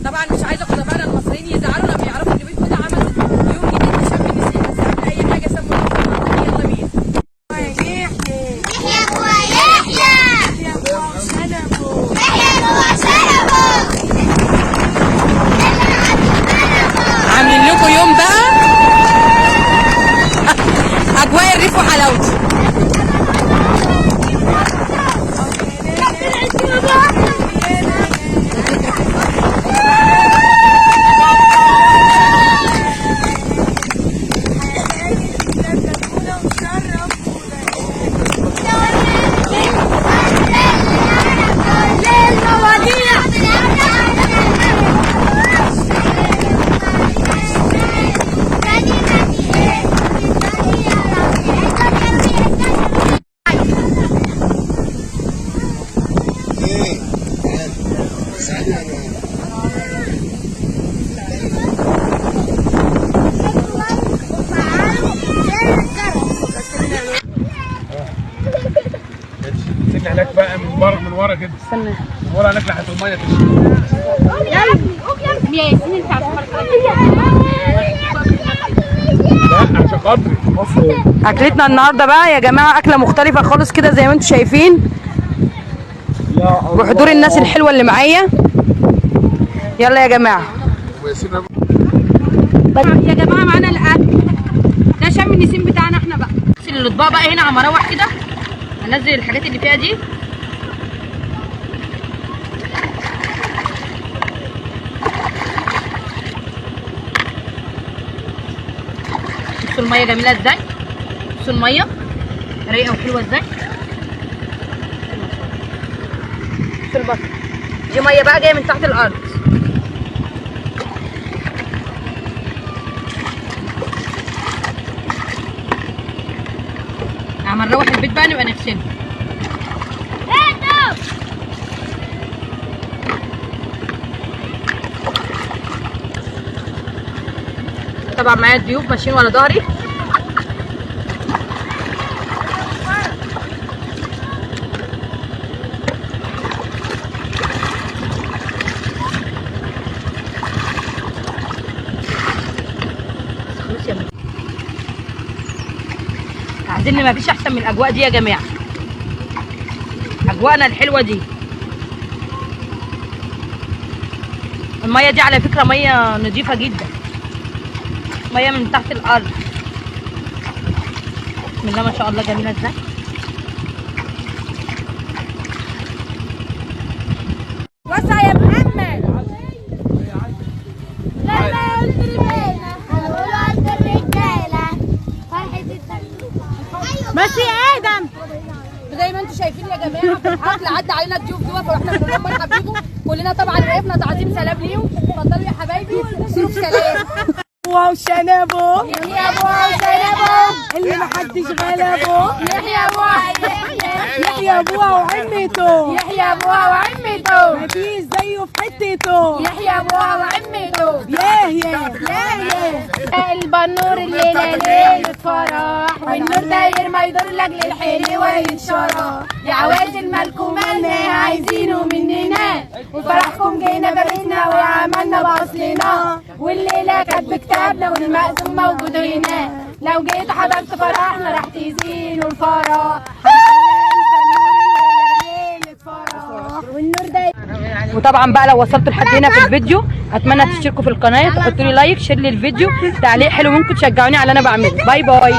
طبعا مش عايزه خطبائنا المصريين يزعلوا لما يعرفوا ان بيت هدى عمل يوم جديد لشم النسيم، بس قبل اي حاجة سموا نفسكم، يلا بينا. عاملين لكم يوم بقى اجواء الريف وحلاوته. استنى هناك بقى من بره، من ورا كده. استنى من ورا هناك لحد المية تشرب. يا ياسين انت لا عشان خاطري. اكلتنا النهارده بقى يا جماعة اكله مختلفة خالص كده زي ما انتم شايفين، بحضور الناس الحلوة اللي معايا. يلا يا جماعة. يا جماعة معانا الاكل ده شم النسيم بتاعنا احنا بقى. اغسل الاطباق بقى هنا على ما اروح كده، انزل الحاجات اللي فيها دي. بصوا المية جميلة ازاي، بصوا المية رايقة وحلوه ازاي. بصوا البطن دي مية بقى جاية من تحت الارض. اما نروح البيت بقى نبقى نغسله. طبعا معايا الضيوف ماشيين ورا ظهري. خلاص يا بنت، عايزين ما فيش احسن من الاجواء دي يا جماعة، اجواءنا الحلوة دي. المية دي على فكرة مية نظيفة جدا، مية من تحت الارض. بسم الله ما شاء الله جميلة ازاي. وسع يا محمد. لما قلت رمينا هنقول عند الرجالة فرحة ماشي يا ادم. زي ما انتم شايفين يا جماعة في الحفلة عدى علينا الضيوف دول، فاحنا بنقول لهم مرحبا بيكم كلنا. طبعا وقفنا تعظيم سلام ليهم. اتفضلوا يا حبايبي شوف سلام. وشنبه يحيى ابوها وشنبه اللي محدش غلبه، يحيى ابوها يحيى ابوها وعمته، يحيى ابوها وعمته مفيش زيه في حتته، يحيى ابوها وعمته. ياه ياه ياه. البنور الليلة ليلة فرح، والنور داير ما يدور لاجل الحلوة ينشرح. يا عوازل مالكم مالنا عايزينه مننا، وفرحكم جينا باركنا وعملنا باصلنا، والليلة كانت بكتابنا والمأذون موجود هنا. لو جيت حضرت فرحنا راح تزينوا الفرح. والنور داير. وطبعا بقى لو وصلتوا لحد هنا في الفيديو اتمنى تشتركوا في القناة، تحطوا لي like، share للفيديو، تعليق حلو، ممكن تشجعوني على اللي انا بعمله. bye bye.